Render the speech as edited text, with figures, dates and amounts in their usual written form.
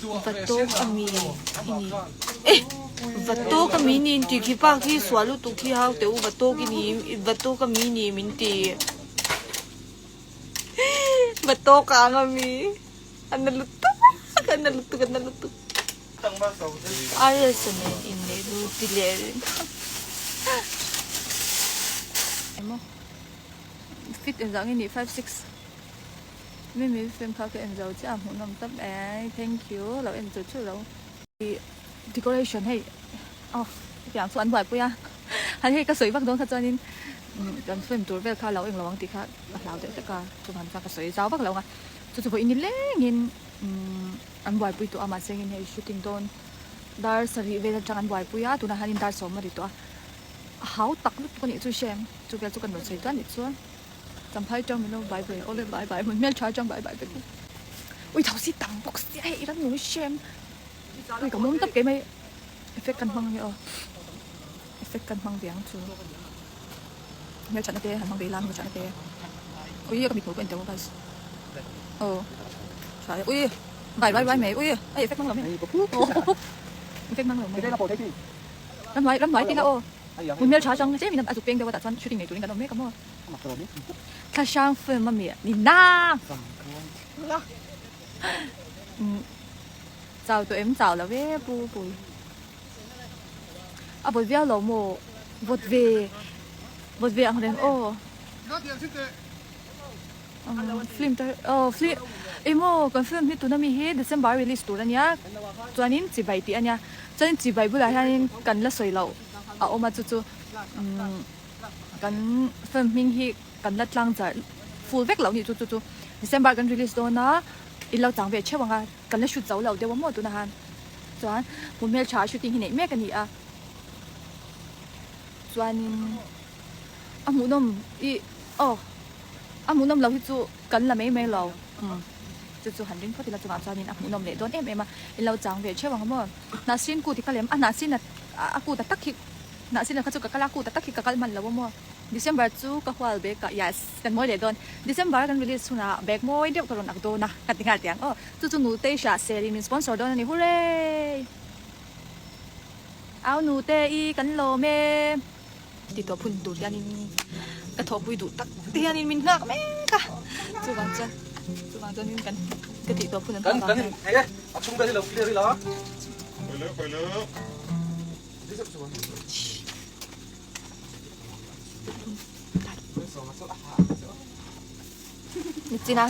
Va tawk a mi i ni e va tawk a mi ni in tih khi pa khi sual lutuk khi hau teh u va tawk i ni va tawk a mi ni min ti va tawk ang a mi a na lutuk a na lutuk a na lutuk RS nen inneih lu ti leh reng emaw fit engzah nge nih 5 6. Mimi film kha ka en zo chiah a hmuhnawm tawp e thank you lo en chu chu lo. Decoration hei aw hetiang chu an buaipui a han hei ka sawi vak dawn kha chuanin kan film tur vel kha lo englo ang tih kha ka hlau deuh hlek a chuvang chuan ka sawi zau vak lo ang a chu chu vawiin ni lengin an buaipui tawh a mahse engin hei shooting dawn dar sarih vel atang an buaipui a tunah hianin dar sawm a ri tawh a a hau tak lutuk a nih chu hrem chu vel chu kan rawn sawi duah a nih chuan. Champhai tang min lo bai bai awle bai bai hmun hmeltha tang bai bai vek ui tho si tam bawk sia hei i ram nung hrem ui ka mawm tawp kei mai effect kan hmang ange aw effect kan hmang ve ang chu hmelthatna te han hmang ve ila hmelthatna te ui ka mithmul pawh en teuh guys aw tha e ui bai bai bai mai ui a effect hmang lo mai effect hmang lo mai ramhnuai ramhnuai tila aw hmun hmeltha tang tlem in a zuk peng deuh a tah chuan shooting nei turin kan awm mek a maw. Thlahrang film a mi ni na. Chau tawh em chau lo e pu pui. A vawt viau lo maw vawt ve vawt ve ang reng aw. Film te aw film emaw kan film hi tuna mi hi December release tur ania chuanin chibai tih ania chuanin chibai bulah hianin kan la sawi loh a awm a chu chu Kan film hming hi kan la tlang zar full vek loh nih chu chu chu December kan release dawn a in lo chang ve theuh ang a kan la shoot zo lo deuh a maw tunah han chuan hmu hmeltha shooting hi neih mek a ni a chuanin a hmuhnawm ih aw a hmuhnawm loh hi chu kan la mai mai lo umm chu chu han ring phawt ila chungah chuanin a hmuhnawm leh dawn em em a in lo chang ve theuh ang a maw hnahsin kut hi ka lem a hnahsin a kut a tak hi. Hnahsin kha chu ka kal a, kut a tak hi ka kal hman lo a maw. December chu ka hual bag ah, yes, kan mawi leh dawn. December kan release hunah bag mawi deuh ka rawn ak dawn a, ka ti nghal teh ang aw. Chu chu Nutei hria sel in min sponsor dawn a ni, hooray! Au Nute i kan lawm e. Ti tawp hun tur hianin ka thawhpui duh tak te hianin min nghak mek a, chuvang chuan chuvang chuanin kan ka tih tawp hun an nghak vang hian. Kan kan a chhung vel hi lo clear ila. Ni chin a.